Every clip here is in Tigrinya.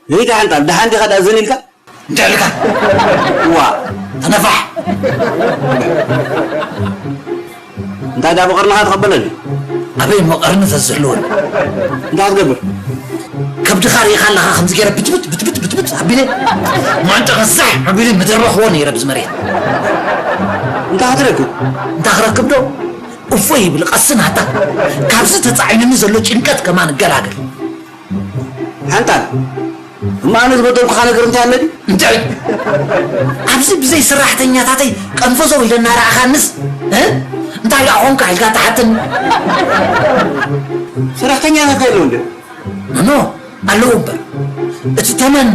ይታ ሓንጣል ደሓን ዲኻ? ደኣ ዘን ኢልካ እንታይ ኢልካ? ዋ ተነፋሕ። እንታይ ደኣ ብቐርንኻ ትቐበለኒ? ኣበይ እሞ ቀርኒ ተዝህልወኒ? እንታይ ክትገብር? ከብድኻ ርኢኻ ኣለኻ፣ ከምዚ ገይረ ብትብት ብትብት ብትብት ኣቢለ፣ ማንጫኻ ዛሕ ኣቢለ ምደረኽዎ ነይረ ብዚ መሬት። እንታይ ክትረክብ? እንታይ ክረክብ ዶ? እፎይ ይብል፣ ቀስን ሃታ። ካብዚ ተጻዒኑኒ ዘሎ ጭንቀት ከማን እገላገል። ሓንጣል፣ እሞ ኣነ ዝበደልኩኻ ነገር እንታይ ኣሎ ድዩ? እንታይ? ኣብዚ ብዘይ ሰራሕተኛታተይ ቀንፈዘው ኢለ እናረኣኻንስ፣ እ? እንታይ ደኣ ኾንካ ኢልካ ትሓተኒ? ሰራሕተኛታት የለውን ድዩ? ኖ፣ ኣለዉ እምበር። እቲ ተመን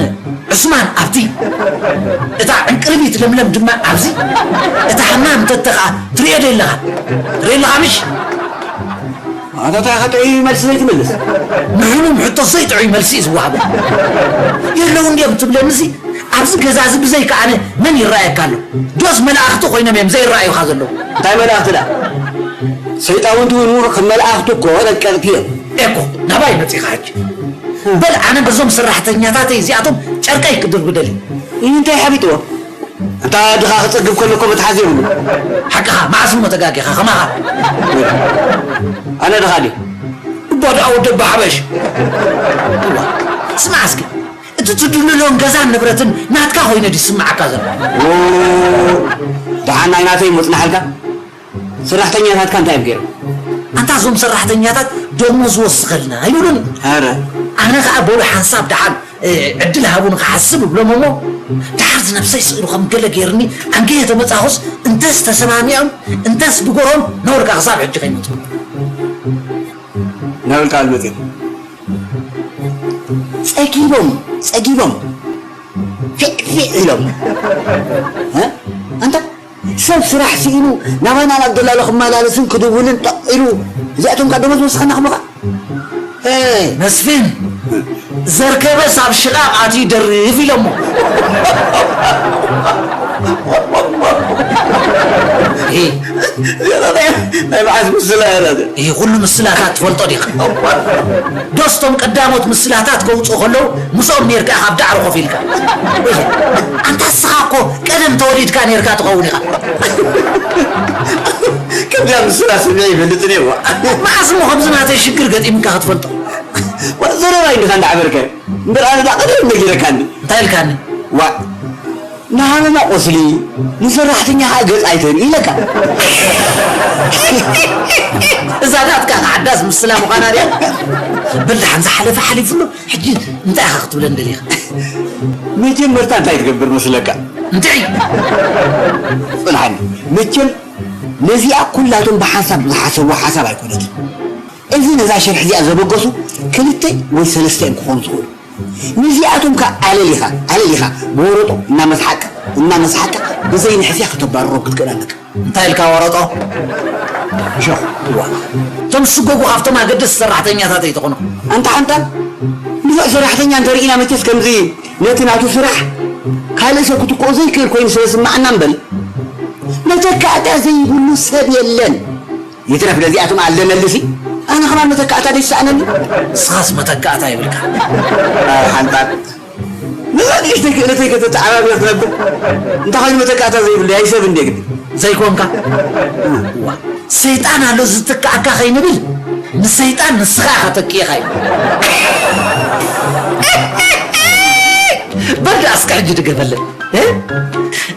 ዑስማን ኣብቲ፣ እታ ዕንቅርቢት ለምለም ድማ ኣብዚ፣ እታ ሃማም ተተ ኸኣ ትሪኦ ዶ የለኻ? ትሪኦ ኣለኻ ምሽ? ኣታ እንታይ ኢኻ ጥዑይ መልሲ ዘይትምልስ? ንሕሉም ሕቶ ዘይጥዑይ መልሲ እዩ ዝወሃቦ። የለውን ድዮም ትብለኒሲ? ኣብዚ ገዛ እዚ ብዘይካ ኣነ መን ይረኣየካ ኣሎ? ዶስ መላእኽቲ ኮይኖም እዮም ዘይረኣዩኻ ዘለዉ? እንታይ መላእኽቲ ደኣ? ሰይጣውንቲ እውን ከም መላእኽቲ እኮ ረቀቕቲ እዮም። ኤኮ፣ ናባይ መጺኻ ሕጂ? በል ኣነ በዞም ሰራሕተኛታተይ እዚኣቶም ጨርቀይ ክድርብደል እዩ። እንታይ ሓቢጥዎ? እንታ ድኻ ክጸግብ ከሎ እኮ መትሓዚ የብሉ። ሓቅኻ፣ መዓስ እሞ ተጋጊኻ፣ ከማኻ። ኣነ ድኻ ድየ? እባ ደኣ ወዲ ኣባ ሓበሽ። እዋ፣ ስማዕ እስኪ፣ እቲ ትድልሎን ገዛን ንብረትን ናትካ ኮይነ ድዩ ዝስምዓካ ዘሎ? ዎ፣ ደሓን ናይ ናተይ ምጽናሓልካ? ሰራሕተኛታትካ እንታይ እዮም ገይሮም? ኣንታ እዞም ሰራሕተኛታት ደሞዝ ወስኸልና ኣይብሉን። ኣረ። ኣነ ኸኣ በሉ ሓንሳብ ደሓን፣ እ፣ ዕድል ሃቡኒ ክሓስብ እብሎም እሞ፣ ደሓር ዝነብሰይ ስእሉ ከም ገለ ገይርኒ ኣንገየ ተመጻኹስ፣ እንተስ ተሰማሚዖም፣ እንተስ ብጎሮም፣ ነውርካ ክሳብ ሕጂ ከይመጹ። ናብልካ ኣልመጽ ጸጊቦም፣ ጸጊቦም። ፊዕ ፊዕ ኢሎም። እ? ኣንታ ሰብ ስራሕ ስኢኑ ናባና ናብ ደላሎ ክመላለስን ክድውልን ጠቕ ኢሉ፣ እዚኣቶም ከ ደሞዝ ወስኸና ክብሉኻ? እ። መስፍን፣ ዘርከበስ ኣብ ሽቓቕ ኣትዩ ይደርፍ ኢሎሞ። እ። እዚኣ ናይ መዓስ ምስላ እያ ናተ? ይህ ኩሉ ምስላታት ትፈልጦ ዲኻ? ዶስቶም ቀዳሞት ምስላታት ከውፅኡ ከለዉ ምስኦም ኔርካ ኢኻ ኣብ ዳዕሮ ኮፍ ኢልካ። ኣንታ እስኻ እኮ ቀደም ተወሊድካ ኔርካ ትኸውን ኢኻ። ከምዚኣ ምስላ ስሚዐ ይፈልጥን እየ። ዋ። መዓስ እሞ ከምዚ ናተይ ሽግር ገጢምካ ክትፈልጦ? ዋ፣ ዘረባ እንዲኻ እንዳዕበርካዮ። እምበር ኣነ ዳ ቀደም ነጊረካኒ። እንታይ ኢልካኒ? ዋ፣ ንሃመማ ቁስሊ፣ ንሰራሕተኛ ኸኣ ገጽ ኣይተርኢ ኢለካ። እዛ ናትካ ኸዓ ሓዳስ ምስላ ምዃና ድያ? በል ደሓን ዝሓለፈ ሓሊፉ ኣሎ። ሕጂ እንታይ ኢኻ ክትብለኒ ደሊኻ? መጀመርታ እንታይ ትገብር መስለካ? እንታይ? ጽንሓኒ። መቸም ነዚኣ ኩላቶም ብሓንሳብ ዝሓሰብዎ ሓሳብ ኣይኮነትን። እዚ ነዛ ሽርሒ እዚኣ ዘበገሱ ክልተ ወይ ሰለስተ እዮም ክኾኑ ዝኽእሉ። ነዚኣቶም ከ ኣለሊኻ ኣለሊኻ ብወረጦ እናመስሓቅካ እናመስሓቅካ ብዘይ ንሕስያ ከተባርሮም ክትክእል ኣለካ። እንታይ ኢልካ ወረጦ? እሾኽ። እዋ። እቶም ዝስጎጉ ካብቶም ኣገደስቲ ሰራሕተኛታት ኣይትኾኑ። ኣንታ ሓንታ ንፉዕ ሰራሕተኛ እንተርኢና መቸስ ከምዚ ነቲ ናቱ ስራሕ ካልእ ሰብ ክትክኦ ዘይክእል ኮይኑ ስለ ዝስምዓና እምበል መተካእታ ዘይብሉ ሰብ የለን። ይትረፍ ነዚኣቶም ኣለ መልሲ ኣነ ከማን መተካእታ ደይሰኣነኒ። ንስኻስ መተካእታ ይብልካ። ሓንጣጥ ነዛ ንእሽተይ ክእለተይ ከተተዓባብያ ክነብር እንታይ ኮይኑ መተካእታ ዘይብለይ ኣይሰብ እንዴ ግዲ ዘይኮንካ። እዋ ሰይጣን ኣሎ ዝትካኣካ ከይንብል ንሰይጣን ንስኻ ኢኻ ተኪእኻዮ። በርዳ እስከ ሕጂ ድገመለን። እ?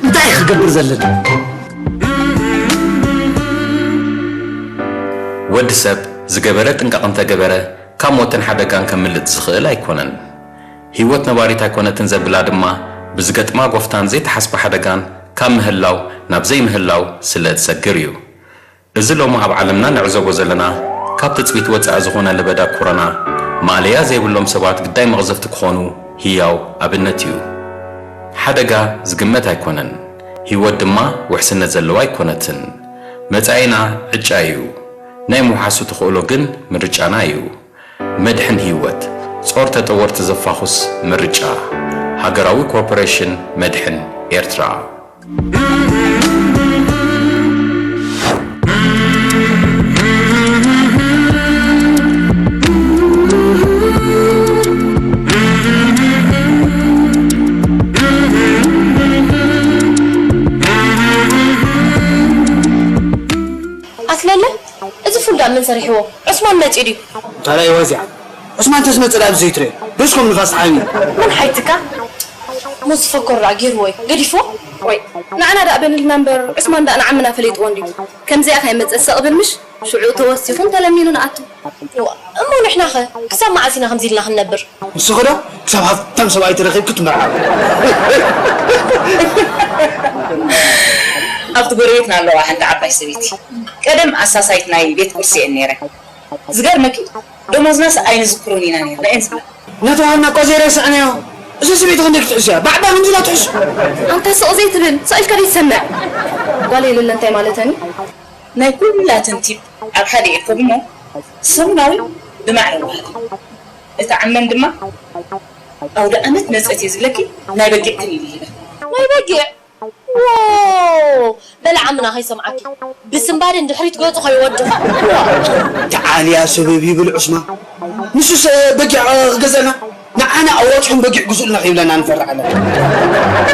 እንታይ ክገብር ዘለና? ወዲ ሰብ ዝገበረ ጥንቃቕ እንተገበረ ካብ ሞትን ሓደጋን ከምልጥ ዝኽእል ኣይኮነን። ህይወት ነባሪት ኣይኮነትን ዘብላ ድማ ብዝገጥማ ጎፍታን ዘይተሓስበ ሓደጋን ካብ ምህላው ናብ ዘይምህላው ስለ እትሰግር እዩ። እዚ ሎሚ ኣብ ዓለምና ንዕዘቦ ዘለና ካብ ትጽቢት ወጻኢ ዝኾነ ለበዳ ኮሮና ማእለያ ዘይብሎም ሰባት ግዳይ መቕዘፍቲ ክኾኑ ህያው ኣብነት እዩ። ሓደጋ ዝግመት ኣይኮነን፣ ህይወት ድማ ውሕስነት ዘለዋ ኣይኮነትን። መጻኢና ዕጫ እዩ፣ ናይ ምውሓሱ ተኽእሎ ግን ምርጫና እዩ። መድሕን ህይወት፣ ጾር ተጠወርቲ ዘፋኹስ ምርጫ። ሃገራዊ ኮርፖሬሽን መድሕን ኤርትራ። ኣስለለ፣ እዚ ፉንዳእ መን ሰሪሕዎ? ዑስማን መጺኡ ድዩ? ካልኣይ ዋዚዓ። ዑስማን ተዝመጽእ ደኣ ኣብዚ ዘይትርእዮ። በስኮም ንፋስ ሓይሚ። መን ሓይትካ? ሙዝ ፈኮር ደኣ ገይርዎ እዩ። ገዲፍዎ? ወይ፣ ንዓና ደኣ በልልና እምበር ዑስማን ደኣ ንዓምና ፈሊጥዎ እንድዩ። ከምዚኣ ከይመጸ ሰቕ ብል ምሽ? ሽዑ ተወሲኹን ተለሚኑን ኣቱ። እሞ ንሕናኸ ክሳብ መዓስ ኢና ከምዚ ኢልና ክንነብር? ንስኺ ዶ ክሳብ ሃፍታም ሰብኣይ ተረኺብኪ ትመርዓዊ? ኣብቲ ጎረቤትና ኣለዋ ሓንቲ ዓባይ ሰበይቲ። ቀደም ኣሳሳይት ናይ ቤት ቁርሲ እየን ነይረን። ዝገርመኪ ደሞዝናስ ኣይንዝክሮን ኢና ነይርና እየን ዝብላ። እናተዋሃብና እኳ ዘይረሳዕናዮ። እዛ ሰበይቲ ክንደይ ክትሕሱ እያ? ባዕዳ ከምዚ ኢላ ትሕሱ። ኣንታ ስቕ ዘይትብል ስቕ ኢልካ ዘይትሰምዕ ጓል የለለ እንታይ ማለተን እዩ? ናይ ኩላተን ቲፕ ኣብ ሓደ ኢርኮብ እሞ ሰሙናዊ ብማዕረ ወሃቢ። እታ ዓመን ድማ ኣውደ ኣመት መጸት እየ ዝብለኪ ናይ በጊዕ ክሊል ይህበን። ናይ በጊዕ ዎ በል ዓምና ከይሰምዓኪ ብስንባደ ንድሕሪት ገጹ ከይወድቕ። ተዓልያ ሰበብ ይብል ዑስማ ንሱስ በጊዕ ክገዘና ንዓና ኣዋጽሑን በጊዕ ግዙእልና ከይብለና ንፈርሕ ኣለና።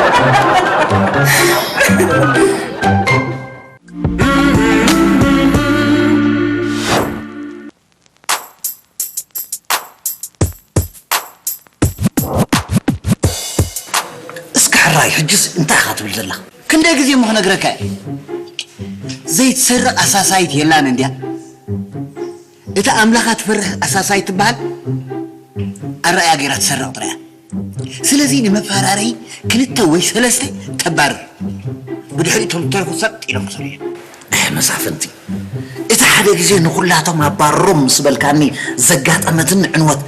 እስኪ ሕራይ ሕጅስ እንታይ ኢኻ ትብል ዘለኻ? ክንደይ ግዜ እሞ ክነግረካ እየ። ዘይትሰርቕ ኣሳሳይት የላን እንድያ። እታ ኣምላኻ ትፈርህ ኣሳሳይት ትበሃል ኣረኣያ ገይራ ትሰርቕ ጥራይ እያ። ስለዚ ንመፈራረዪ ክልተ ወይ ሰለስተ ተባርር። ብድሕሪኡ እቶም ዝተረፉ ሰጥ ኢሎም ክሰርሑ እዮም። ኣሕ መሳፍንቲ፣ እቲ ሓደ ግዜ ንኹላቶም ኣባርሮም ምስ በልካኒ ዘጋጠመትኒ ዕንወት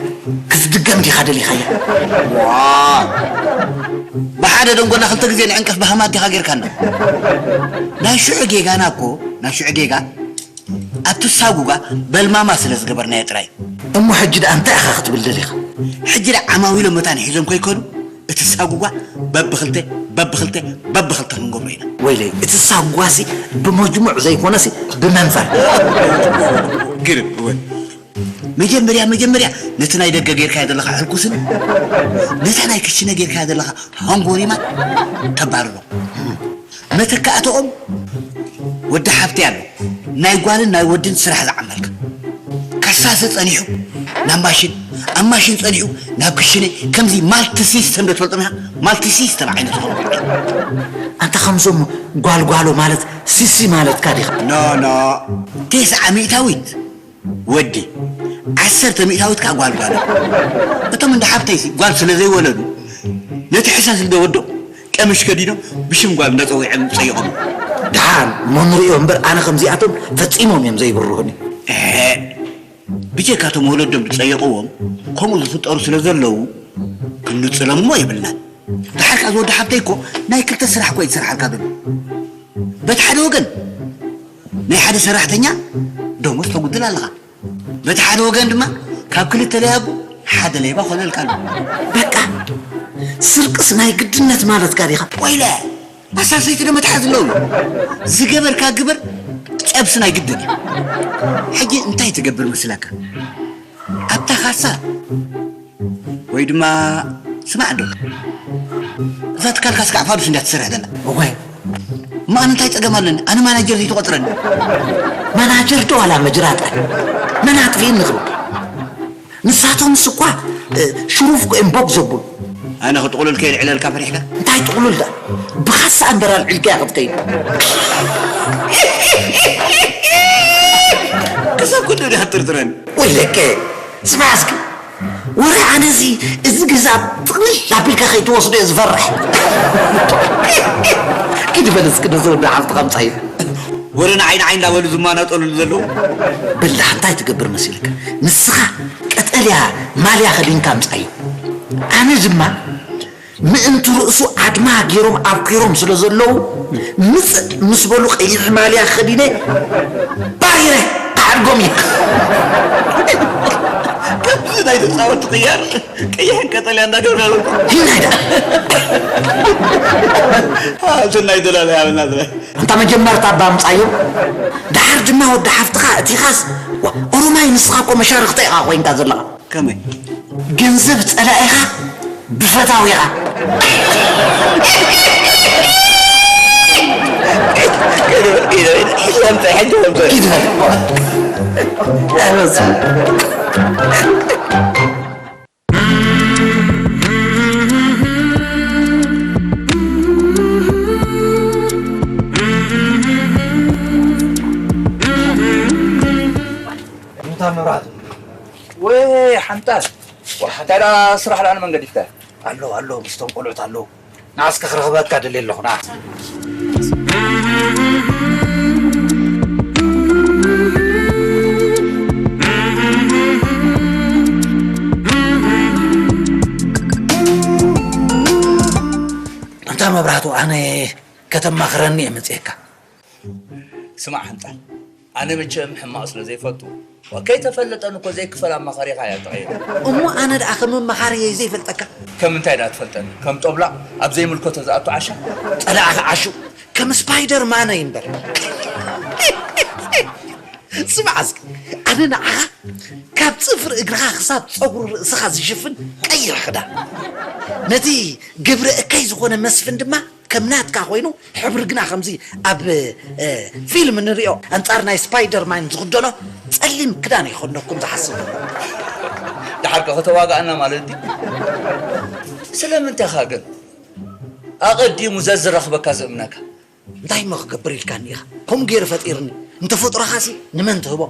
ክትድገም ዲኻ ደሊኻያ? ዋእ! ብሓደ ደንጎላ ክልተ ግዜ ንዕንቀፍ ብሃማት ዲኻ ጌርካና? ናይ ሽዑ ጌጋና እኮ፣ ናይ ሽዑ ጌጋ ኣብቲ ሳጉጋ በልማማ ስለ ዝገበርናዮ ጥራይ። እሞ ሕጂ ደኣ እንታይ ኢኻ ክትብል ደሊኻ? ሕጂ ደኣ ዓማዊሎም መታን ሒዞም ከይከዱ እቲ ሳጉጋ በብኽልተ በብኽልተ በብኽልተ ክንገብሮ ኢና። ወይለይ እቲ ሳጉጋሲ ብመጅሙዕ ዘይኮነሲ ብመንፈር። ግርም እወ። መጀመርያ መጀመርያ ነቲ ናይ ደገ ጌርካዮ ዘለኻ ሕልኩስን ነታ ናይ ክሽነ ጌርካዮ ዘለኻ ሃንጎሪማን ተባርሮ። መተካእተኦም ወዲ ሓብተይ ኣሎ ናይ ጓልን ናይ ወድን ስራሕ ዝዓመልካ ከሳሲ ጸኒሑ ናብ ማሽን ኣብ ማሽን ጸኒሑ ናብ ክሽነ ከምዚ ማልቲ ሲስተም ዶ ትፈልጦም ኢኻ ማልቲ ሲስተም ዓይነት ዝኾነ ቆልዓ እዩ። ኣንታ ከምዞም ጓልጓሎ ማለት ሲሲ ማለትካ ዲኻ? ኖ ኖ ቴስዓ ሚእታዊት ወዲ ዓሰርተ ሚእታዊት ከኣ ጓል ጓል እቶም እንዳ ሓብተይሲ ጓል ስለ ዘይወለዱ ነቲ ሕሰስ ዝደወዶ ቀምሽ ከዲኖም ብሽም ጓል እንዳጸዊዐም ጸይቖም ደሓን እሞ ንርእዮ እምበር፣ ኣነ ከምዚኣቶም ፈጺሞም እዮም ዘይብርሁኒ። እሄ፣ ብጀካ እቶም ወለዶም ዝጸየቕዎም ከምኡ ዝፍጠሩ ስለ ዘለዉ፣ ክንጽሎም እሞ የብልናን። ደሓር ከኣ ዝወዲ ሓብተይ እኮ ናይ ክልተ ስራሕ እኮ እዩ ዝሰርሓልካ ዘሎ። በቲ ሓደ ወገን ናይ ሓደ ሰራሕተኛ ደሞዝ ተጉድል ኣለኻ። በቲ ሓደ ወገን ድማ ካብ ክልተ ለያቡ ሓደ ሌባ ኮነልካ ኣሎ። በቃ፣ ስርቅስ ናይ ግድነት ማለትካ ዲኻ? ወይለ፣ ኣሳሰይቲ ዶ መትሓዚ ኣለዉ? ዝገበርካ ግበር፣ ጨብሲ ናይ ግድን እዩ። ሕጂ እንታይ ትገብር መስለካ? ኣብታ ካሳ ወይ ድማ ስማዕ ዶ፣ እዛ ትካልካ ስካዕ ፋዱስ እንድያ ትሰርሕ ዘላ። እወ። እሞ ኣነ እንታይ ጸገም ኣለኒ? ኣነ ማናጀር ዘይትቆጽረኒ? ማናጀር ዶ ዋላ መጅራጣ? መን ኣጥፊእኒ ክብል? ንሳቶምስ እኳ፣ እ፣ ሽሩፍ እኮ እዮም ቦግ ዘብሉ። ኣነ ክጥቕሉል ከየልዕለልካ ፈሪሕካ? እንታይ ጥቕሉል ደኣ? ብኻሳ እምበር ኣልዒልካያ ክትከይድ። ክሳብ ክንድኡ ዲኻ ትጥርጥረኒ? ወይለከ፣ ስማዕ እስኪ። ወረ ኣነዚ እዚ ገዛ ጥቕልል ኣቢልካ ከይትወስዶ እየ ዝፈርሕ። ኪድ በል እስኪ ነዚ ወዲ ሓፍትኻ ምጻእ። ወረ ንዓይ ንዓይ እንዳበሉ ዝማናጠሉ ዘለዉ። በላሕ እንታይ ትገብር መሲልካ? ንስኻ ቀጠልያ ማልያ ከዲንካ ምጻእ። ኣነ ድማ ምእንቲ ርእሱ ዓድማ ገይሮም ኣብኪሮም ስለ ዘለዉ፣ ምጽእ ምስ በሉ ቀይሕ ማልያ ከዲነ ባሪረ ክዓድጎም እየ። ከምዚ ናይ ተጻወትቲ ቅያር ቀይሕን ቀጠልያ እንዳገብርና። ሂናይ ደኣ። ኣብቲ ናይ ደላላ ያብና ዝረ። ኣንታ መጀመርታ እባ ምጻዮም። ደሓር ድማ ወዲ ሓፍትኻ እቲኻስ፣ ዋ፣ ኦሮማይ ንስኻ እኮ መሻርኽተ ኢኻ ኮይንካ ዘለኻ። ከመይ? ገንዘብ ጸላኢኻ ብፈታዊኻ። ኪድ በል፣ ኪድ በል፣ ኪድ በል። ኪድ በል። እንታይ መብራህቱ? ወይ ሓንጣል። ዋ፣ እንታይ ደኣ ስራሕ ደኣ ንመን ገዲፍካ? ኣሎ፣ ኣሎ፣ ምስቶም ቆልዑት ኣለዉ። ንዓስከ ክረኽበካ ደልየ ኣለኹ፣ ንዓ። ኣንታ መብራህቱ፣ ኣነ ከተማኽረኒ እየ መጺኤካ። ስማዕ ሕንጣል፣ ኣነ መቸም ሕማቕ ስለ ዘይፈቱ፣ ከይተፈለጠኒ እኮ ዘይክፈል ኣማኻሪኻ እያ ተቐይራ። እሞ ኣነ ደኣ ከም ኣማኻሪ እየ ዘይፈልጠካ? ከም እንታይ ደኣ ትፈልጠኒ? ከም ጦብላቕ ኣብ ዘይምልከቶ ዝኣቱ ዓሻ? ጸላእኻ ዓሹ፣ ከም ስፓይደር ማን እየ እምበር። ስማዕ እስኪ፣ ኣነ ንዓኻ ካብ ጽፍሪ እግርኻ ክሳብ ጸጉሪ ርእስኻ ዝሽፍን ቀይሕ ክዳን፣ ነቲ ግብረ እከይ ዝኾነ መስፍን ድማ ከም ናትካ ኮይኑ፣ ሕብሪ ግና ከምዚ ኣብ፣ እ፣ ፊልም ንሪኦ ኣንጻር ናይ ስፓይደርማን ዝኽደኖ ጸሊም ክዳን ይኸደኩም ዝሓስብ። ደሓር ከ ከተዋግኣና ማለት ድዩ? ስለምንታይ ኢኻ ግን ኣቐዲሙ ዘዝረኽበካ ዝእምነካ? እንታይ እሞ ክገብር ኢልካኒ ኢኻ? ከምኡ ገይሩ ፈጢርኒ። ንተፈጥሮኻሲ ንመን ትህቦ?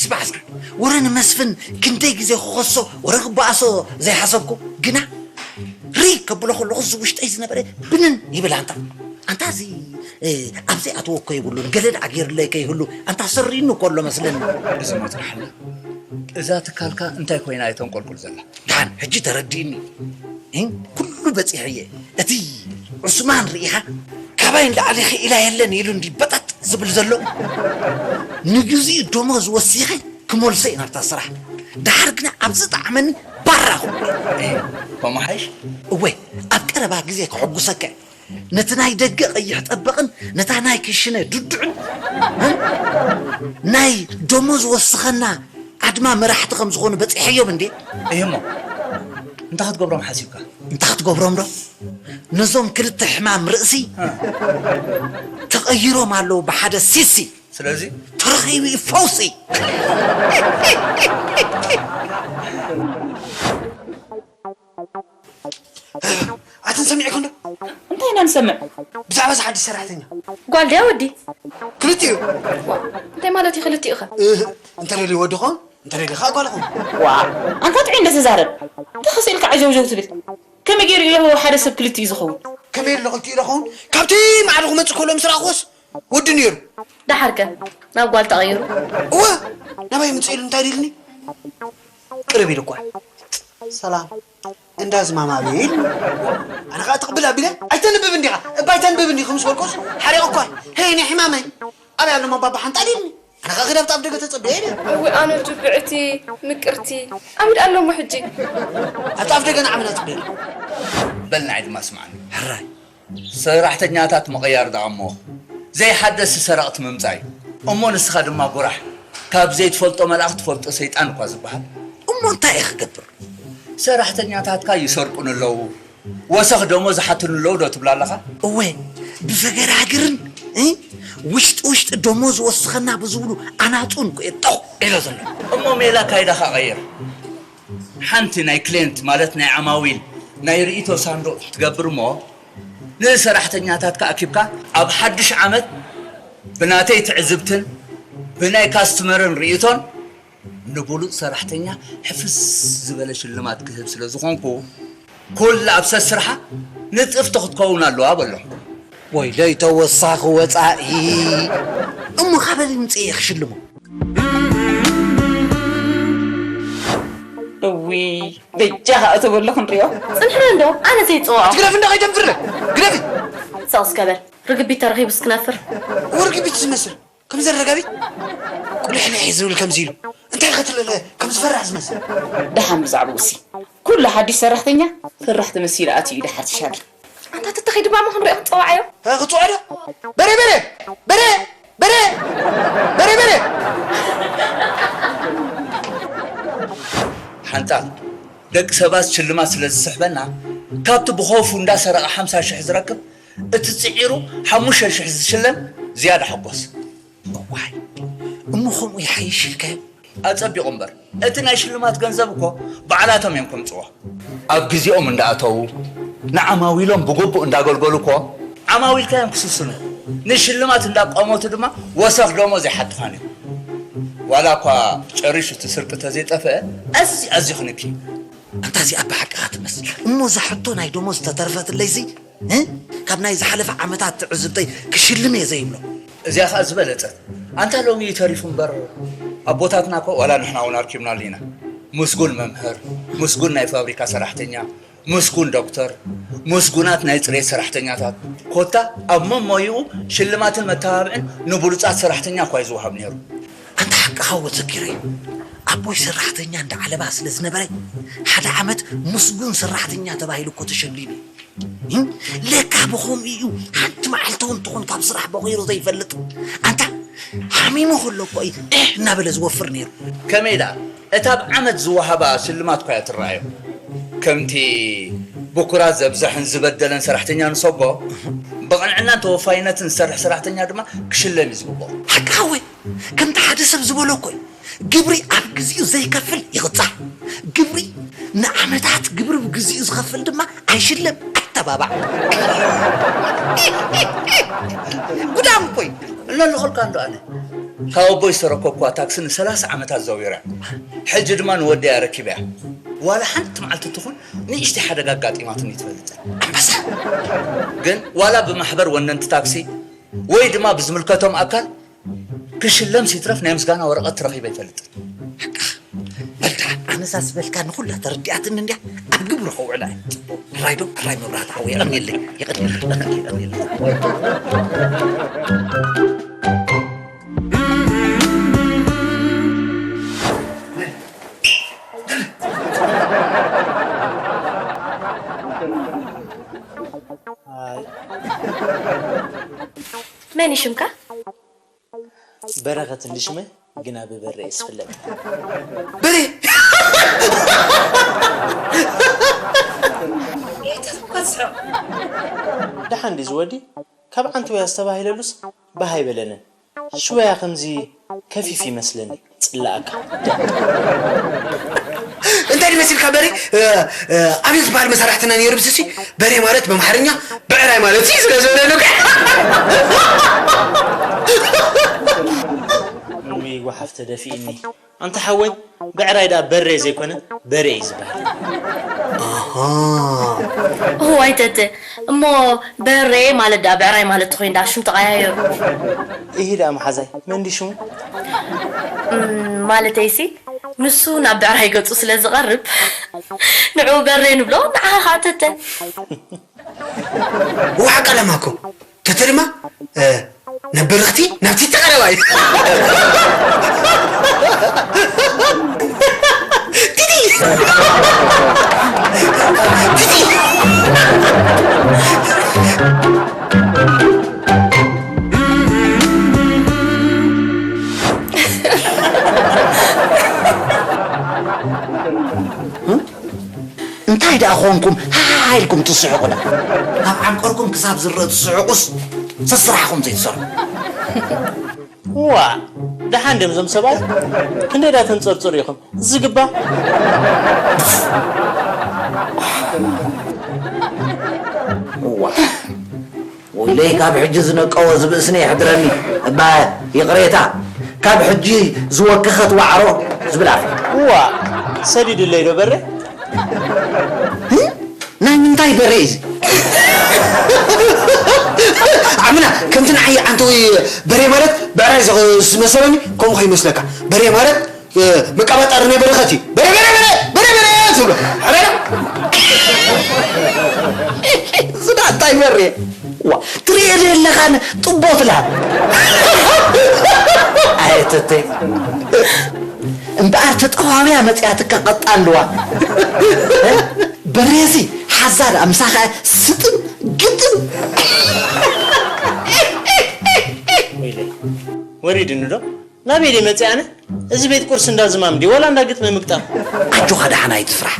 ስማዕ እስኪ፣ ወረ ንመስፍን ክንደይ ግዜ ክኸሶ፣ ወረ ክበኣሶ ዘይሓሰብኩ፣ ግና ሪእ ከብሎ ከለኹ እዚ ውሽጠይ ዝነበረ ብንን ይብል። ኣንታ፣ ኣንታ እዚ፣ እ፣ ኣብ ዘይኣትዎ እኮ የብሉን፣ ገለ ደኣ ገይሩለይ ከይህሉ፣ ኣንታ ሰሪኑ እኮ ኣሎ መስለኒ። እዚ ሞት ራሕና፣ እዛ ትካልካ እንታይ ኮይና እያ ተንቆልቁል ዘላ? ደሓን፣ ሕጂ ተረዲእኒ። እ፣ ኩሉ በጺሐ እየ። እቲ ዑስማን ርኢኻ፣ ካባይ ንላዕሊ ክኢላ የለን ኢሉ እንዲ በጠጥ ዝብል ዘሎ፣ ንግዚኡ ደሞዝ ወሲኸ ክመልሶ እዩ ናብታ ስራሕ። ደሓር ግና ኣብ ዝጠዓመኒ ባራ ክብል። እህ፣ ከምኡ ሓይሽ? እወ፣ ኣብ ቀረባ ግዜ ከሐጉሰካ እየ። ነቲ ናይ ደገ ቀይሕ ጠበቕን ነታ ናይ ክሽነ ድዱዕን፣ እ? ናይ ደሞዝ ወስኸና ኣድማ መራሕቲ ከም ዝኾኑ በጺሐዮም እንዴ? እህ እሞ፣ እንታይ ክትገብሮም ሓሲብካ? እንታይ ክትገብሮም ዶ? ነዞም ክልተ ሕማም ርእሲ እ። ተቐይሮም ኣለዉ ብሓደ ሲሲ። ስለዚ? ተረኺቡ እዩ ፈውሲ። ኣትን ሰሚዕኩም ዶ? እንታይ ኢና ንሰምዕ? ብዛዕባ እዚ ሓድሽ ሰራሕተኛ። ጓል ድያ ወዲ? ክልቲኡ። ዋ፣ እንታይ ማለት እዩ ክልቲኡ ኸ? እህ፣ እንተደልዩ ወዲ ኾን፣ እንተደልዩ ኸዓ ጓል ኾን። ዋ፣ ኣንታ ጥዑይ እንደ ተዛረብ። እንታይ ኸስ ኢልካ ዓጀውጀው ትብል? ከመይ ገይሩ ኢሉ ሓደ ሰብ ክልቲኡ ዝኸውን? ከመይ ኢሉ ክልቲኡ ዝኸውን? ካብቲ ማዕዶ ክመጽእ ከሎ ምስ ረኣኽዎስ፣ ወዲ ነይሩ። ደሓርከ ናብ ጓል ተቐይሩ? እወ፣ ናባይ ምጽእ ኢሉ እንታይ ኢሉኒ? ቅርብ ኢሉ እኳ። ሰላም፣ እንዳ ዝማም ኣበይ ኢሉ? ኣነ ኸኣ ትቕብል ኣቢለ፣ "ኣይተንብብ እንዲኻ፣ እባ ኣይተንብብ እንዲኻ" ምስ በልኩስ፣ ሓሪቑ እኳ፣ "ሄይ፣ ናይ ሕማመይ፣ ኣበይ ኣሎ እሞ ባባ ሓንጣል?" ኢሉኒ። ኣነ ኸኣ ክዳብ ኣብ ደገ ተጸብየ ኢለ። እወ፣ ኣነ ጅብዕቲ፣ ምቅርቲ፣ ኣበይ ደኣ ኣሎ እሞ ሕጂ? ኣብቲ ኣፍ ደገ ንዓመና ጽብየ። በል ንዓይ ድማ ስምዓኒ። ሕራይ። ሰራሕተኛታት ምቕያር ደኣ እሞ ዘይሓደስቲ ሰረቕቲ ምምጻእ እዩ። እሞ ንስኻ ድማ ጉራሕ፣ ካብ ዘይትፈልጦ መልኣኽ ትፈልጦ ሰይጣን እኳ ዝበሃል። እሞ እንታይ እየ ክገብር? ሰራሕተኛታትካ ይሰርቁን ኣለዉ፣ ወሰኽ ደሞዝ ይሓቱን ኣለዉ ዶ ትብል ኣለኻ? እወ፣ ብፈገራግርን፣ እ፣ ውሽጢ ውሽጢ ደሞዝ ወስኸና ብዝብሉ ኣናጹን እኮ እየ ጠቑ ኢለ ዘሎ። እሞ ሜላ ኣካይዳኻ ቀይር። ሓንቲ ናይ ክሌንት ማለት ናይ ዓማዊል ናይ ርእይቶ ሳንዱቕ ክትገብር እሞ ንሰራሕተኛታትካ ኣኪብካ ኣብ ሓድሽ ዓመት ብናተይ ትዕዝብትን ብናይ ካስትመርን ርእይቶን ንብሉጽ ሰራሕተኛ ሕፍስ ዝበለ ሽልማት ክህብ ስለ ዝኾንኩ ኩላ ኣብ ሰስርሓ ንጽፍቲ ክትከውን ኣለዋ በሎ። ወይለይ ተወሳኺ ወጻኢ። እሞ ካበይ ምጽእ እየ ክሽልሞ? እውይ፣ በጃኻ እቶ በሎ ክንሪኦ። ጽንሕና እንዶ፣ ኣነ ዘይጽውዖ። ግደፊ እንዶ ከይደንፍር፣ ግደፊ። ሰቕ እስከ በል፣ ርግቢት ተረኺቡስ ክነፍር። ወርግቢት ዝመስል፣ ከም ዘረጋቢት ቁልሕልሕ ዝብል ከምዚ ኢሉ። እንታይ ኸትልለ ከም ዝፈርሕ ዝመስል። ደሓን ብዛዕባኡ ሲ፣ ኩሉ ሓድሽ ሰራሕተኛ ፈራሕ ተመሲሉ ኣትዩ እዩ ደሓር ትሻል። ኣንታ ተተኸይድ ባሞ ክንሪኦ ክንጸዋዓዮ። እ፣ ክጽዋዕ ዶ? በሬ፣ በሬ፣ በሬ፣ በሬ፣ በሬ፣ በሬ። ሓንጣል፣ ደቂ ሰባት ሽልማት ስለ ዝስሕበና፣ ካብቲ ብኸፉ እንዳሰረቐ ሓምሳ ሽሕ ዝረክብ፣ እቲ ጽዒሩ ሓሙሽተ ሽሕ ዝሽለም ዝያዳ ሕጎስ። እዋይ፣ እሞ ከምኡ ይሓይሽ ኢልካዮ? ኣጸቢቑ እምበር፣ እቲ ናይ ሽልማት ገንዘብ እኮ ባዕላቶም እዮም ከምጽዎ። ኣብ ግዜኦም እንዳኣተዉ፣ ንዓማዊሎም ብግቡእ እንዳገልገሉ እኮ፣ ዓማዊልካ እዮም ክስስኑ። ንሽልማት እንዳቋመቱ ድማ ወሰኽ ደሞዝ ኣይሓቱኻን እዮም። ዋላ እኳ ጨሪሹ እቲ ስርቂ ተዘይጠፍአ፣ ኣዝዩ ኣዝዩ ክንኪ። ኣንታ እዚኣ ብሓቅኻ ትመስል። እሞ እዛ ሕቶ ናይ ደሞዝ ተተርፈትለይሲ፣ እ? ካብ ናይ ዝሓለፈ ዓመታት ትዕዝብተይ ክሽልም እየ ዘይብሎ። እዚኣ ኸኣ ዝበለጸት። ኣንታ ሎሚ እዩ ተሪፉ እምበር፣ ኣቦታትና እኮ ዋላ ንሕና እውን ኣርኪብናሉ ኢና። ምስጉን መምህር፣ ምስጉን ናይ ፋብሪካ ሰራሕተኛ፣ ምስጉን ዶክተር፣ ምስጉናት ናይ ጽሬት ሰራሕተኛታት። ኮታ ኣብ መሞይኡ ሽልማትን መተባብዕን ንብሉጻት ሰራሕተኛ እኳ እዩ ዝወሃብ ነይሩ። ኣንታ ሓቅኻ እወ ዘኪረ እዩ። ኣቦይ ሰራሕተኛ እንዳ ዓለባ ስለ ዝነበረ፣ ሓደ ዓመት ምስጉን ሰራሕተኛ ተባሂሉ እኮ ተሸሊሙ እዩ። እም? ለካ ብኸምኡ እዩ ሓንቲ መዓልቲ እውን ትኹን ካብ ስራሕ ቦኺሩ ዘይፈልጥ። ኣንታ ሓሚሙ ከሎ እኮ እዩ እህ እናበለ ዝወፍር ነይሩ። ከመይ ደኣ? እታ ኣብ ዓመት ዝወሃባ ሽልማት እኳ እያ ትረኣዮ። ከምቲ ብኩራት ዘብዘሐን ዝበደለን ሰራሕተኛ ንሰጎ፣ ብቕንዕናን ተወፋይነትን ዝሰርሕ ሰራሕተኛ ድማ ክሽለም እዩ ዝግብኦ። ሓቅኻ እወ፣ ከምቲ ሓደ ሰብ ዝበሎ እኮ እዩ። ግብሪ ኣብ ግዚኡ ዘይከፍል ይቕጻዕ። ግብሪ ንዓመታት ግብሪ ብግዚኡ ዝኸፍል ድማ ኣይሽለም፣ ኣይተባባዕ። ጉዳም እኮ እዩ። እናለኸልካ እንዶ ኣነ ካብ ኣቦይ ዝተረከብኩዋ ታክሲ ንሰላሳ ዓመታት ዘዊራ። ሕጂ ድማ ንወደይ ኣረኪበያ። ዋላ ሓንቲ መዓልቲ ትኹን ንእሽተይ ሓደጋ ኣጋጢማትኒ ትፈልጥን። ኣንበሳ! ግን ዋላ ብማሕበር ወነንቲ ታክሲ ወይ ድማ ብዝምልከቶም ኣካል ክሽለም ሲትረፍ ናይ ምስጋና ወረቐት ረኺበ ኣይፈልጥን። በልካ፣ ኣነሳ ዝበልካ ንኹላ ተረዲኣትኒ እንድያ፣ ኣብ ግብሪ ከውዕላ እየ። ጽቡቕ። ሕራይ ዶ? ሕራይ መብራህቲ ሓወይ፣ የቐንየለይ፣ የቐንየለይ፣ የቐንየለይ። ኣይ። መን እዩ ሽምካ? በረኸት እንዲ ሽመ ግና ብበረ እየ ዝፍለጥ። በሬ! እንታይ እኮ ትስሕቕ? ደሓን ድዩ ዝወዲ? ካብ ዓንተወያ ዝተባሂለሉስ ባህ ኣይበለንን። ሽወያ ከምዚ ከፊፍ ይመስለኒ። ጽላእካ። እንታይ ድመሲልካ በሬ? እ፣ እ፣ ኣቤል ዝበሃል መሳርሕትና ነይሩ ብስሲ። በሬ ማለት በምሓርኛ ብዕራይ ማለት እዩ ስለ ዝበለሉ። እውይ፣ ጓሓፍ ተደፊእኒ። ኣንታ ሓወይ፣ ብዕራይ ደኣ በሬ ዘይኮነ፣ በሬ እዩ ዝበሃል። ኣሃ። እዋይ ተተ፣ እሞ በሬ ማለት ደኣ ብዕራይ ማለት ተኾይኑ ደኣ ሽም ተቐያየሩ። እሂ ደኣ መሓዛይ፣ መን ድዩ ሽሙ? እም፣ ማለተይሲ፣ ንሱ ናብ ብዕራይ ገጹ ስለ ዝቐርብ፣ ንዕኡ በሬ ንብሎ፣ ንዓኻ ኸኣ ተተ። ዋዕ ቀለማ እኮ። ተተ ድማ፣ እ፣ ናብ በረኽቲ፣ ናብቲ ተቐረባ እዩ። ቲቲ! ቲቲ! እንታይ ደኣ ኾንኩም ሃሃ ኢልኩም ትስሕቑና? ካብ ዓንቀርኩም ክሳብ ዝረአ ትስሕቑስ ሰስራሕኹም ዘይትሰርሑ? ዋ፣ ደሓን ድዮም እዞም ሰብኣይ? ክንደይ ደኣ ተንጸርጽሩ ኢኹም? ዝግባ። ዋ። ወይለይ፣ ካብ ሕጂ ዝነቀወ ዝብእስኒ የሕድረኒ። እባ ይቕሬታ፣ ካብ ሕጂ ዝወከኸት ዋዕሮ ዝብል ኣፍ። ዋ፣ ሰዲድለይ ዶ በረ? እ? ናይ ምንታይ በሬ እዩ እዚ? ዓምና፣ ከምቲ ንዓይ ዓንተዊ በሬ ማለት ብዕራይ ዝመሰለኒ፣ ከምኡ ከይመስለካ። በሬ ማለት እ፣ መቀባጠሪ ናይ በረኸት እዩ። በረ፣ በረ፣ በረ፣ በረ፣ በረ ትብሎ። ኣረ፣ እዚ ዳ እንታይ በሬ? ዋ፣ ትርእዮ ዶ የለኻን ጥቦት ላም? ኣየተተይ። እምበኣር ተጠዋውያ መጺኣትካ ቀጣ ኣለዋ። በሬዚ ሓዛ ደኣ ምሳኻ ስጥም ግጥም። ወይለይ፣ ወሪድኒ ዶ? ናበይ ድየ መፅእ ኣነ? እዚ ቤት ቁርሲ እንዳ ዝማም ድዩ ዋላ እንዳ ግጥሚ ምግጣም? ኣጆኻ ደሓን ኣይትፍራሕ።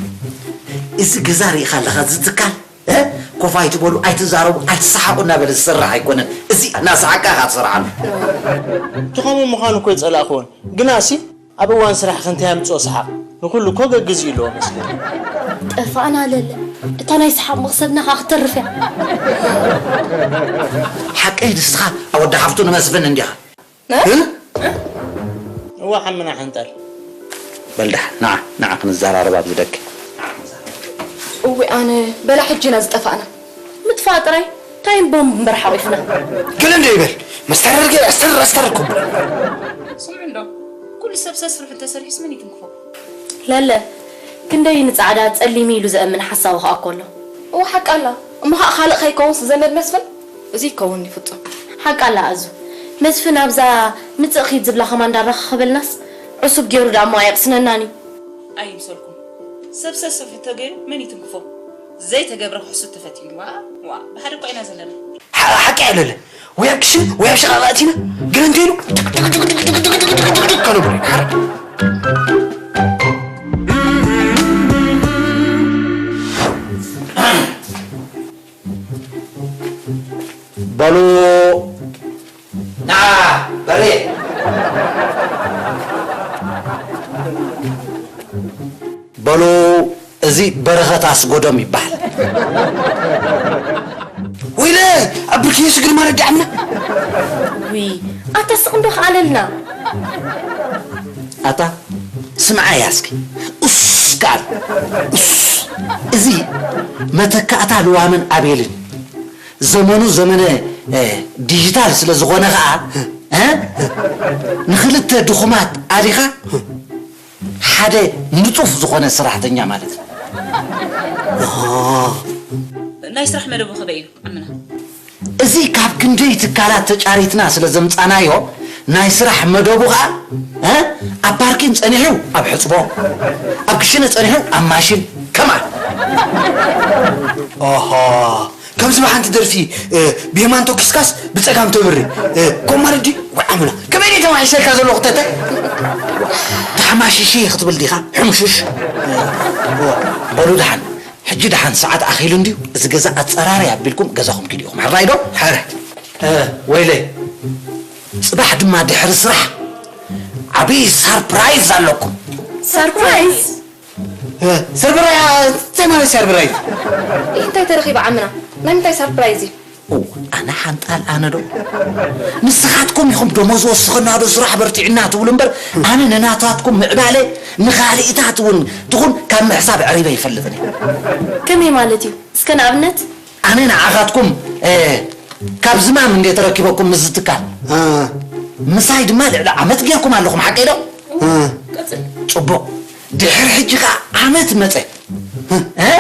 እዚ ገዛ ርኢኻ ኣለኻ፣ እዚ ትካል፣ እ? ኮፍ ኣይትበሉ፣ ኣይትዛረቡ፣ ኣይትሰሓቑ እናበለ ዝሰርሕ ኣይኮነን። እዚ እናሰሓቅካ ኢኻ ትሰርሓሉ። እቲ ከምኡ ምዃኑ እኮ ኣይጸላእክዎን። ግናሲ ኣብ እዋን ስራሕ ክንታይ ኣምጽኦ ሰሓቕ? ንኹሉ እኮ ገግዚኡ ኣለዎ መስገን። ጠፋእና ለለ። እታ ናይ ሰሓቕ መኽሰብና ኸኣ ክትተርፍ እያ። ሓቀይ ንስኻ ወዲ ሓፍቱ ንመስፍን እንዲኻ። እ? እዋ ሓምና ሓንጣል። በል ደሓን፣ ንዓ፣ ንዓ ክንዘራረብ ኣብዚ ደገ። እወ ኣነ፣ በላ ሕጂ ኢና ዝጠፋእና። ምጥፋእ ጥራይ፣ እንታይ እምበር እምበር ሓቂፍና። ገለ እንዶ ይበል፣ መስተረርገ ኣስተር ኣስተር እኮ። ስምዑ እንዶ፣ ኩሉ ሰብ ሰስርሑ እንተሰሪሑስ መን ይትንክፎ? ለለ፣ ክንደይ ንጻዕዳ ጸሊም ኢሉ ዘእምን ሓሳዊ ከኣ እኮ ኣሎ። እወ ሓቃ ኣላ። እሞ ኸኣ ካልእ ከይከውንስ ዘመድ መስፍን? እዚ ይከውን እዩ ፍጹም። ሓቃ ኣላ ኣዙ። መስፍን ኣብዛ ምጽእ ኺድ ዝብላ ኸማን እንዳራኸኸበልናስ፣ ዕሱብ ገይሩ ደኣ እሞ ኣየቕስነናን እዩ። ኣይምሰልኩም። ሰብ ሰስርሑ ተገይሩ መን ይትንክፎ? ዘይተገብረ ክሕሱ ተፈቲኑ። ዋ፣ ዋ፣ ብሓደ እኮ ኢና ዘለና። ሓ-፣ ሓቂ ኣይለለ። ወይ ኣብ ክሽነ ወይ ኣብ ሸቓቕ ኣእቲና፣ ገለ እንተይሉ፣ ትክ፣ ትክ፣ ትክ ከነብሎ ኢና። ሓረ። በሉ፣ ንዓ፣ በሬ። በሉ፣ እዚ በረኸት ኣስጎዶም ይበሃል። ወይለ፣ ኣብ ብርኪ የስግር ማለት ደኣምና። ውይ፣ ኣታ ስቕ እንዶ ከኣለልና። ኣታ፣ ስምዓያ እስኪ። ኡስ፣ ከኣል። ኡስ። እዚ መተካእታ ልዋምን ኣቤልን። ዘመኑ ዘመነ፣ እ፣ ዲጂታል ስለ ዝኾነ ኸኣ፣ እ፣ ንኽልተ ድኹማት ኣሊኻ፣ ሓደ ንጡፍ ዝኾነ ሰራሕተኛ ማለት እዩ። ናይ ስራሕ መደቡ ከበይ እዩ ዓምና? እዚ ካብ ክንደይ ትካላት ተጫሪትና ስለ ዘምጻናዮ፣ ናይ ስራሕ መደቡ ኸኣ፣ እ፣ ኣብ ፓርኪን ጸኒሑ ኣብ ሕጽቦ፣ ኣብ ክሽነ ጸኒሑ ኣብ ማሽን፣ ከማን። ኦሆ፣ ከምዚ ብሓንቲ ደርፊ፣ እ፣ ብየማን ተኪስካስ ብጸጋም ተብሪ፣ እ፣ ኮማርዲ ወይ ዓምና። ከመይ ድየ ተማሒሸልካ ዘለኹ ተተ? ተሓማሽሺ ክትብል ዲኻ? ሕምሹሽ። እ፣ በሉ ደሓን። ሕጂ ደሓን ሰዓት ኣኺሉ እንድዩ፣ እዚ ገዛ ኣጸራርይ ኣቢልኩም ገዛኹም ኪዱ ኢኹም። ሕራይ ዶ? ሕረ። እ፣ ወይለይ። ጽባሕ ድማ ድሕሪ ስራሕ ዓብዪ ሳርፕራይዝ ኣለኩም። ሳርፕራይዝ? እ፣ ሰርፕራይዝ፣ እንታይ ማለት ሰርፕራይዝ? ይህ እንታይ ተረኺበ ዓምና? ናይ ምንታይ ሳርፕራይዝ እዩ? ኦ፣ ኣነ ሓንጣል ኣነ ዶ? ንስኻትኩም ኢኹም ደሞዝ ወስኸና ዶ ስራሕ በርቲዕና ትብሉ እምበር፣ ኣነ ንናታትኩም ምዕባለ ንኻልኢታት እውን ትኹን ካብ ምሕሳብ ዕሪበ ይፈልጥን እየ። ከመይ ማለት እዩ? እስከ ንኣብነት? ኣነ ንዓኻትኩም፣ እ፣ ካብ ዝማም እንዴ ተረኪበኩም ምስ ዝትካል፣ እ። ምሳይ ድማ ልዕሊ ዓመት ጌርኩም ኣለኹም፣ ሓቀይ ዶ? እ። ጽቡቕ። ድሕሪ ሕጂ ኸኣ ዓመት መጸ። እ?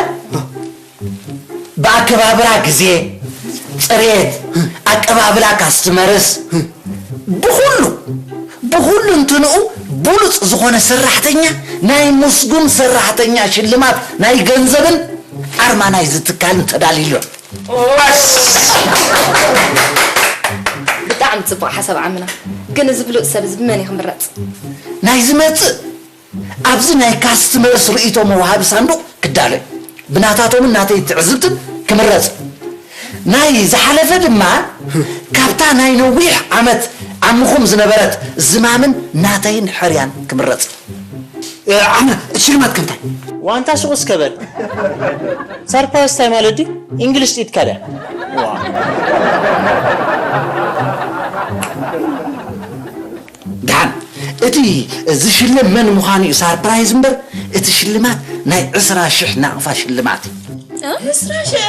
ብኣከባብራ ግዜ፣ ጽሬት፣ ኣቀባብላ ካስትመርስ፣ ብኹሉ፣ ብኹሉ እንትንኡ ብሉጽ ዝኾነ ሰራሕተኛ፣ ናይ ምስጉን ሰራሕተኛ ሽልማት ናይ ገንዘብን ኣርማ ናይ ዝትካልን ተዳልዩ ኣሎ። ብጣዕሚ ጽቡቕ ሓሳብ ዓምና። ግን እዚ ብሉጽ ሰብ እዚ ብመን እዩ ክምረጽ? ናይ ዝመጽእ ኣብዚ ናይ ካስትመርስ ርእይቶ መውሃቢ ሳንዱቕ ክዳሎ እዩ። ብናታቶምን ናተይ ትዕዝብትን ክምረጽ። ናይ ዝሓለፈ ድማ ካብታ ናይ ነዊሕ ዓመት ዓምኹም ዝነበረት ዝማምን ናተይን ሕርያን ክምረጽ። እ፣ ዓምና፣ እቲ ሽልማት ከ እንታይ? ዋንታ ሱቕ እስከ በል። ሰርፕራይዝ እንታይ ማለት ድዩ? እንግሊሽ ጥኢትካ ድያ? ዋ። ደሓን፣ እቲ ዝሽለም መን ምዃኑ እዩ ሳርፕራይዝ እምበር፣ እቲ ሽልማት ናይ ዕስራ ሽሕ ናቕፋ ሽልማት እዩ። እ? ዕስራ ሽሕ?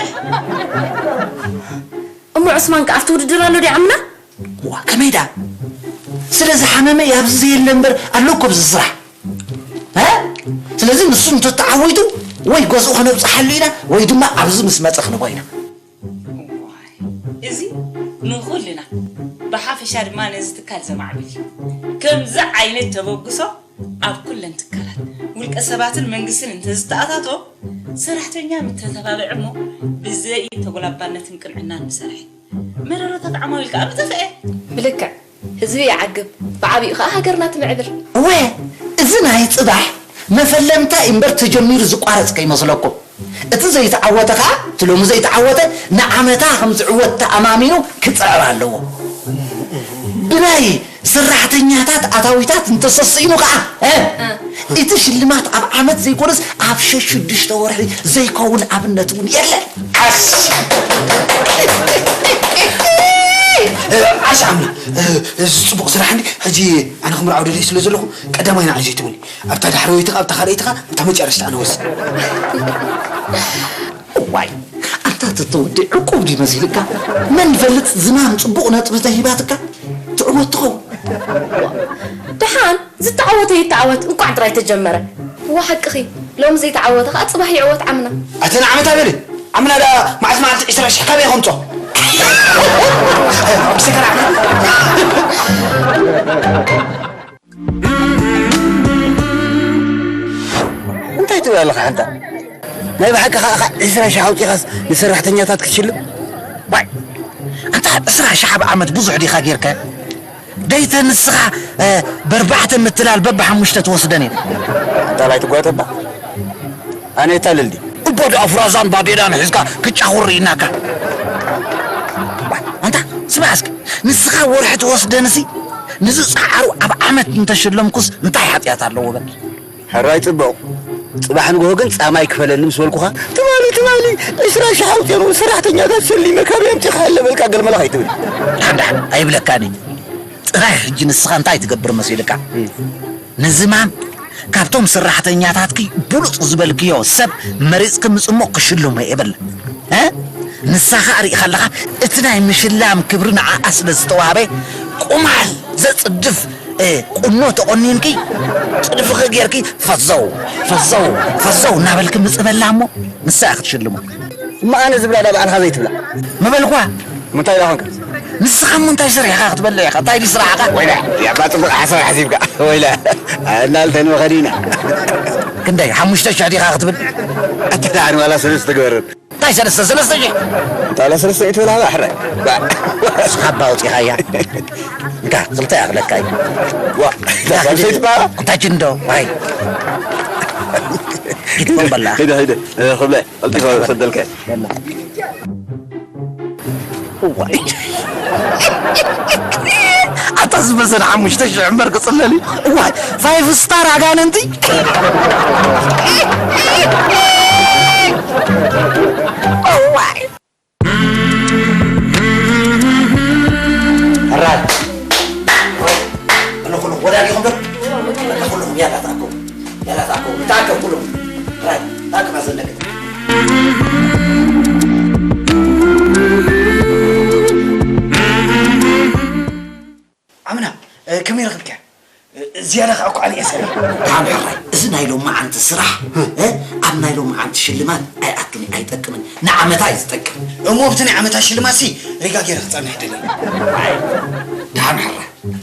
እሞ ዑስማን ከ ኣብቲ ውድድር ኣሎ ድዩ ዓምና? ዋ፣ ከመይ ደኣ? ስለ ዝሓመመ እዩ ኣብዚ ዘየለ እምበር፣ ኣሎ እኮ ኣብዚ ስራሕ። እ? ስለዚ ንሱ እንተተዓዊቱ ወይ ገዝኡ ከነብጽሓሉ ኢና፣ ወይ ድማ ኣብዚ ምስ መጸ ክንቦ ኢና። እዋይ፣ እዚ ንኹልና፣ ብሓፈሻ ድማ ነዚ ትካል ዘማዕብል እዩ። ከምዚ ዓይነት ተበግሶ ኣብ ኩለን ትካላት፣ ውልቀ ሰባትን መንግስትን እንተዝተኣታቶ፣ ሰራሕተኛ ምተተባብዐ እሞ ብዘይ ተጎላባነትን ቅንዕናን ምሰርሐ። መረረታት ዓማዊል ከኣ ምጠፍአ። ብልክዕ፣ ህዝቢ ይዓግብ፣ ብዓቢኡ ከኣ ሃገርና ትምዕብል። እወ፣ እዚ ናይ ጽባሕ መፈለምታ እዩ እምበር ተጀሚሩ ዝቋረጽ ከይመስለኩም። እቲ ዘይተዓወተ ከኣ፣ እቲ ሎሚ ዘይተዓወተ ንዓመታ ከም ዝዕወት ተኣማሚኑ ክጽዕር ኣለዎ። ብናይ ሰራሕተኛታት ኣታዊታት እንተሰሲኑ ከኣ፣ እ፣ እቲ ሽልማት ኣብ ዓመት ዘይኮነስ ኣብ ሸሽዱሽተ ወርሒ ዘይከውን ኣብነት እውን የለን። ዓሽ! እ፣ ዓሽ ዓምና፣ እ፣ እዚ ጽቡቕ ስራሕ እንዲ፣ ሕጂ ኣነ ክምርዓው ደልየ ስለ ዘለኹ፣ ቀዳማይ ንዓይ ዘይትብሉኒ። ኣብታ ዳሕረወይትኻ፣ ኣብታ ካልኣይትኻ፣ ኣብታ መጨረሽታ ኣነ ወስን። እዋይ፣ ኣንታ ተተወዲ ዕቁብ ድዩ መሲልካ? መን ይፈልጥ፣ ዝማም ጽቡቕ ነጥቢ ተሂባትካ፣ ትዕወት ትኸውን። ደሓን፣ ዝተዓወተ ይተዓወት፣ እንቋዕ ጥራይ ተጀመረ። እወ ሓቅኺ፣ ሎሚ ዘይተዓወተ ኸኣ ጽባሕ ይዕወት ዓምና። ኣቲ ንዓመታ በሊ፣ ዓምና ደኣ መዓልቲ መዓልቲ ዕስራ ሽሕ ካበይ ከምጾ? ብሰከራ ዓምና። እንታይ ትብል ኣለኻ ሓንታ? ናይ ብሓቂ ኸኣ ዕስራ ሽሕ ኣውጺኻስ ንሰራሕተኛታት ክትሽልም? ዋይ! ኣንታ ዕስራ ሽሕ ኣብ ዓመት ብዙሕ ዲኻ ጌርካ? ደይተ ንስኻ፣ እ፣ በርባዕተ ምትላል በብሓሙሽተ ትወስደን እየን። ኣንታ ኣይትጓተባ። ኣነ የታልል ድየ? እቦ ደኣ ፍራዛን ባዴዳን ሒዝካ ክጫኹር ርኢናካ። ዋይ! ኣንታ ስማዕ እስኪ፣ ንስኻ ወርሒ ትወስደንሲ፣ ንዝጸዓሩ ኣብ ዓመት እንተሸለምኩስ እንታይ ሓጢኣት ኣለዎ በል? ሕራይ ጽቡቕ። ጽባሕ ንግሆ ግን ጻማይ ክፈለኒ ምስ በልኩኻ፣ ትማሊ፣ ትማሊ ዕስራ ሽሕ ኣውጺኦ ንሰራሕተኛታት ሰሊመ ካበይ ኣምጺእካ ኣለበልካ ገልመላ ከይትብል። ደሓን፣ ደሓን፣ ኣይብለካን እዩ። ጥራይ ሕጂ ንስኻ እንታይ ትገብር መሲልካ? እም። ንዝማም ካብቶም ሰራሕተኛታትኪ ብሉጽ ዝበልክዮ ሰብ መሪጽኪ ምጽሞ ክሽልሞ እየ በል። እ? ንሳ ኸኣ ርኢኻ ኣለኻ፣ እቲ ናይ ምሽላም ክብሪ ንዓኣ ስለ ዝተዋህበ፣ ቁማል ዘጽድፍ፣ እ፣ ቁኖ ተቖኒንኪ፣ ጽድፍኺ ጌርኪ፣ ፈዘው፣ ፈዘው፣ ፈዘው እናበልኪ ምጽበላ እሞ፣ ንሳ እያ ክትሽልሞ። እሞ ኣነ ዝብላ ዳ ባዕልኻ ዘይትብላ? ምበልኳ። ምንታይ ኢላ ኾንካ? ንስኻ እሞ እንታይ ሰሪሕኻ ክትበልዕ ኢኻ? እንታይ ድዩ ስራሕኻ? ወይላ፣ ያባ ጽቡቕ ሓሳብ ሓሲብካ። ወይላ፣ እናልተን መኸዲና። ክንደይ? ሓሙሽተ ሽሕ ዲኻ ክትብል? ኣታ ደሓን ዋላ ሰለስተ ግበረን። እንታይ ሰለስተ፣ ሰለስተ ሽሕ? እንታይ ዋላ ሰለስተ ሚእቲ ትብል ሃባ፣ ሕራይ። ባ። ንስኻ እባ ኣውጺኻያ። እንካ፣ ክልተ እያ ክለካ እዩ። ዋ፣ እንካ፣ ሳልሰይቲ ባ? እንታ ጅንዶ፣ ዋይ። ሂድ፣ ኮን በላ። ሂደ፣ ሂደ። እ፣ ክብለ፣ ቀልጢፈ ሰደልካ። በላ። እዋይ። ኣታ ዝበሰለ ሓሙሽተ ሽሕ እምበር ክጽለል እዩ። እዋይ፣ ፋይቭ ስታር ኣጋንንቲ። እዋይ። ሕራይ። ኣሎ ኩሉ ወዳዲኹም ዶ? በቃ ኩሉኹም ያላ ተኣከቡ። ያላ ተኣከቡ። ተኣከቡ ኩሉኹም። ሕራይ፣ ተኣከብ ኣዘለግት። ዓምና፣ እ፣ ከመይ ረኽብካያ? እ፣ ዝያዳ ከዓ እኮ ኣነ እየ ሰሪሐ። ሓምሓይ፣ እዚ ናይ ሎማዓንቲ ስራሕ፣ እ፣ ኣብ ናይ ሎማዓንቲ ሽልማት ኣይኣቱን፣ ኣይጠቅምን። ንዓመታ እዩ ዝጠቅም። እሞ ኣብቲ ናይ ዓመታ ሽልማት ሲ ሪጋ ገይረ ክጸንሕ ደለ። ደሓን ሓራ፣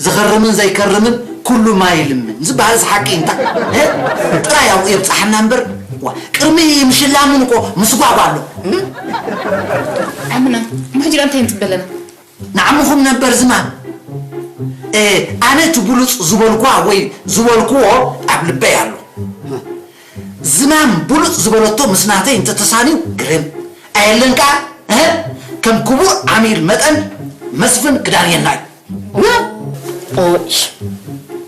ዝኸርምን ዘይከርምን ኩሉ ማይ ይልምን ዝበሃል እዚ ሓቂ እንታ፣ እ፣ ጥራይ ኣብኡ የብጽሓና እምበር፣ ዋ፣ ቅድሚ ምሽላሙን እኮ ምስጓጓ ኣሎ። ዓምና፣ እሞ ሕጂ ደኣ እንታይ ንጽበ ኣለና? ንዓምኹም ነበር ዝማም። እ፣ ኣነ እቲ ብሉጽ ዝበልኳ ወይ ዝበልክዎ ኣብ ልበይ ኣሎ። ዝማም ብሉጽ ዝበለቶ ምስ ናተይ እንተተሳንዩ ግርም። ኣየለን ከኣ፣ እህ፣ ከም ክቡር ዓሚል መጠን መስፍን ክዳንየና እዩ። ኦይ፣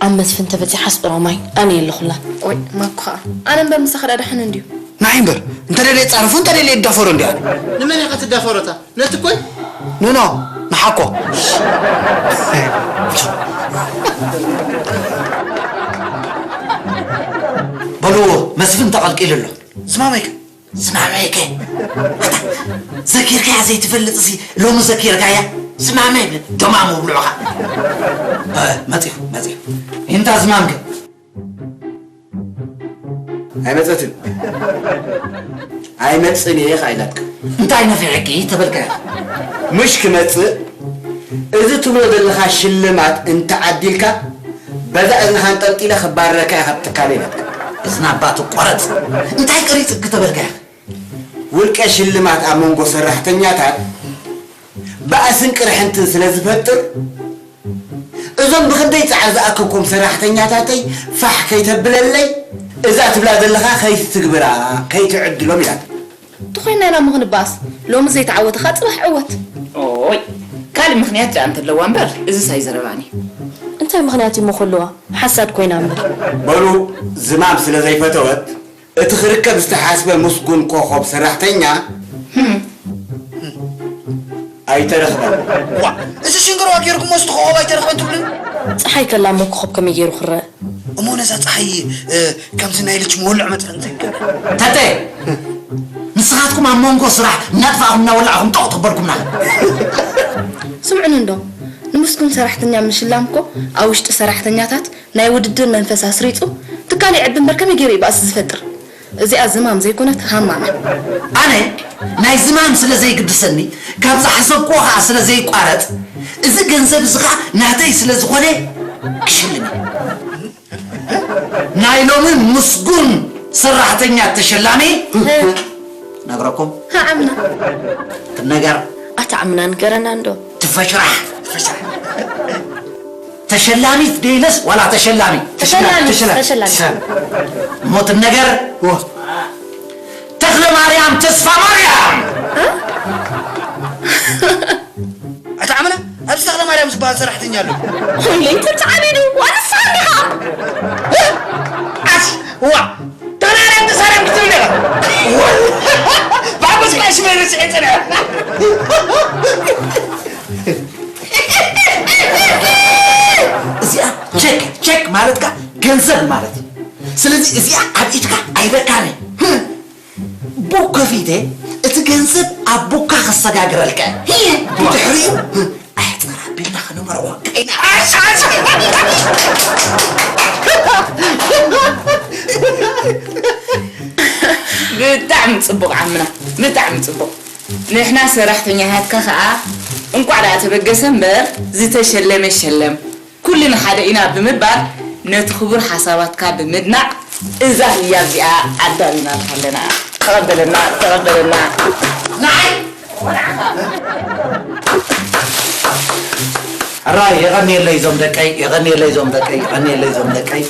ኣብ መስፍን ተበጺሓስ ኦሮማይ ኣነ የለኹላ። ኦይ፣ ማኩ ኸኣ። ኣነ እምበር ምሳኺ ደኣ ደሓን እንድዩ። ንዓይ እምበር፣ እንተ ደልየ ጻረፎ፣ እንተ ደልየ ይዳፈሮ እንድዩ ኣነ። ንመን ኢኻ ትዳፈሮታ? ነቲ ኮይ? ኖ፣ ኖ፣ ንሓኮ። በሉ፣ መስፍን ተቐልቂሉ ኣሎ። ዝማመይ ከ? ዝማመይ ከ? ኣታ፣ ዘኪርካያ ዘይትፈልጥ እዚ ሎሚ ዘኪርካያ? ዝማመይ ብል፣ ደማሙ ብልዑኻ። እ፣ መጺኹ፣ መጺኹ። እንታ ዝማም ከ? ኣይመጸትን። ኣይመጽን እየ ኢኻ ኢላትካ። እንታይ ነፊዕኪ ተበልካያ? ምሽ ክመጽእ፣ እዚ ትብሎ ዘለኻ ሽልማት እንተዓዲልካ፣ በዛ እዝንኻ ኣንጠልጢለ ክባረረካ እየ ካብ ትካለ ኢላትካ። እዝና ኣባቱ ቆረጽ። እንታይ ቀሪጽኪ ተበልካያ? ውልቀ ሽልማት ኣብ መንጎ ሰራሕተኛታት ባእስን ቅርሕንትን ስለ ዝፈጥር፣ እዞም ብኽንደይ ጻዕሪ ዝኣከብኩም ሰራሕተኛታተይ ፋሕ ከይተብለለይ፣ እዛ ትብላ ዘለኻ ከይትትግብራ፣ ከይትዕድሎም ኢላታ። እንተኾይንና ኢና እሞ ክንበኣስ፣ ሎሚ ዘይተዓወተ ኸኣ ጽባሕ ዕወት። ኦይ፣ ካልእ ምኽንያት ደኣ እንተለዋ እምበር፣ እዝስ ኣይዘረባን እዩ። እንታይ ምኽንያት እዩ እሞ ክህልዋ? ሓሳድ ኮይና እምበር። በሉ፣ ዝማም ስለ ዘይፈተወት፣ እቲ ክርከብ ዝተሓስበ ምስጉን ኮኾብ ሰራሕተኛ ኣይተረኽበን። ዋ፣ እዚ ሽንግርዋ ጌርኩሞ፣ እስቲ ኮኾብ ኣይተረኽበን ትብሉኒ? ጸሓይ ከላ እሞ ኮኾብ ከመይ ገይሩ ክረአ? እሞ ነዛ ጸሓይ፣ እ፣ ከምዚ ናይ ልች መወልዕ መጥፍእን ዘይንገብር። ተተ፣ ንስኻትኩም ኣብ መንጎ ስራሕ እናጥፋእኹም እናወላዕኹም ጦቕ ተበልኩምና። ስምዑኒ እንዶ፣ ንምስጉን ሰራሕተኛ ምሽላም እኮ ኣብ ውሽጢ ሰራሕተኛታት ናይ ውድድር መንፈስ ኣስሪጹ ትካል ይዕቢ እምበር ከመይ ገይሩ እዩ ባእሲ ዝፈጥር? እዚኣ ዝማም ዘይኮነት ሃማም እያ። ኣነ ናይ ዝማም ስለ ዘይግድሰኒ፣ ካብ ዝሓሰብክዎ ኸኣ ስለ ዘይቋረጽ፣ እዚ ገንዘብ እዚ ኸኣ ናተይ ስለ ዝኾነ ክሽልም እየ። ናይ ሎሚ ምስጉን ሰራሕተኛ ተሸላሚ ነግረኩም። ሃ ዓምና። ትነገር። ኣታ ዓምና ንገረና እንዶ። ትፈሽራሕ። ትፈሽራሕ። ተሸላሚት ደይለስ ዋላ ተሸላሚ? ተሸላሚ፣ ተሸላሚ። ተሸላሚ። ሞት ነገር። ዋ። ተኽለ ማርያም ተስፋ ማርያም። እ? ኣታ ዓምና፣ ኣብዚ ተኽለ ማርያም ዝበሃል ሰራሕተኛ ኣሎ። ለይቲ ተዓቢዱ፣ ዋላ ንስኻ እንዲኻ። እ? ኣስ፣ ዋ፣ ተናረም ተሳረም ክትብል ኢኻ። ባቡስ ካሽ መለስ ይጽንዕ። እዚኣ ቸክ፣ ቸክ ማለትካ ገንዘብ ማለት እዩ። ስለዚ እዚኣ ኣብ ኢድካ ኣይበካን እዩ። ቡክ ከፊተ እቲ ገንዘብ ኣብ ቡካ ከሰጋግረልካ እየ። ብድሕሪኡ ኣሕፅር ኣቢልና ከነመርዖ ቀይና። ብጣዕሚ ጽቡቕ ዓምና፣ ብጣዕሚ ጽቡቕ። ንሕና ሰራሕተኛታትካ ከኣ እንቋዕ ደኣ ተበገሰ እምበር ዝተሸለመ ይሸለም። ኩልና ሓደ ኢና ብምባል ነቲ ክቡር ሓሳባትካ ብምድናቕ እዛ ህያብ እዚኣ ኣዳሊናልካ ኣለና። ተቐበለና፣ ተቐበለና። ንዓይ ኣራይ የቐንየለይ እዞም ደቀይ፣ የቐንየለይ እዞም ደቀይ፣ የቐንየለይ እዞም ደቀይ።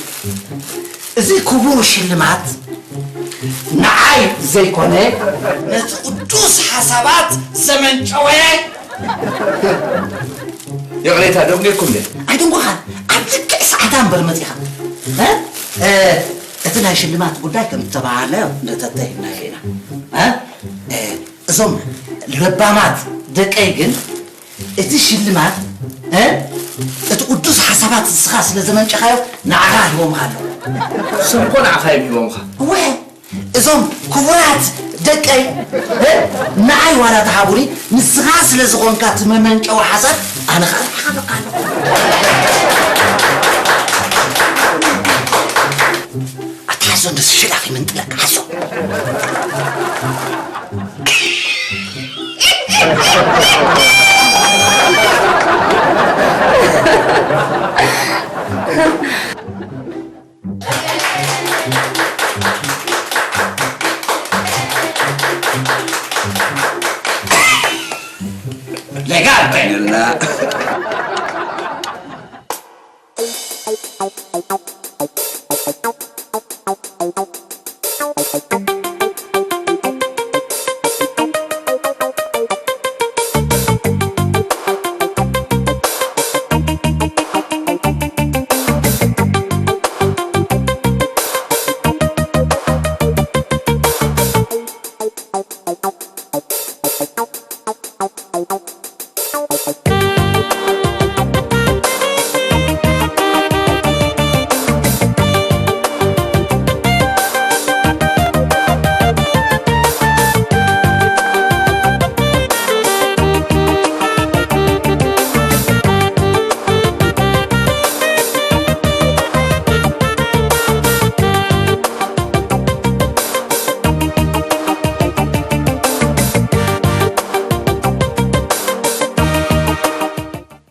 እዚ ክቡር ሽልማት ንዓይ ዘይኮነ፣ ነቲ ቅዱስ ሓሳባት ዘመንጨወ። ይቕሬታ፣ ደንጒኹም ድየ? ኣይደንጎኻን። ኣብ ልክዕ ሰዓታ እምበር መጺኻ። እ? እ፣ እቲ ናይ ሽልማት ጉዳይ ከም እተባህለ ነተተይ እናኸይና። እ? እ፣ እዞም ለባማት ደቀይ ግን እቲ ሽልማት፣ እ? እቲ ቅዱስ ሓሳባት ንስኻ ስለ ዘመንጨኻዮ ንዓኻ ሂቦምኻ ኣለዉ። እሶም እኮ ንዓኻ እዮም ሂቦምኻ። እወ፣ እዞም ክቡራት ደቀይ፣ እ? ንዓይ ዋላ ተሃቡኒ፣ ንስኻ ስለ ዝኾንካ እቲ መመንጨዊ ሓሳብ፣ ኣነ ኸኣ ንዓኻ ኣለኹ። ዞንደስ ሽላኺ ምንጥለካ ሓሶ።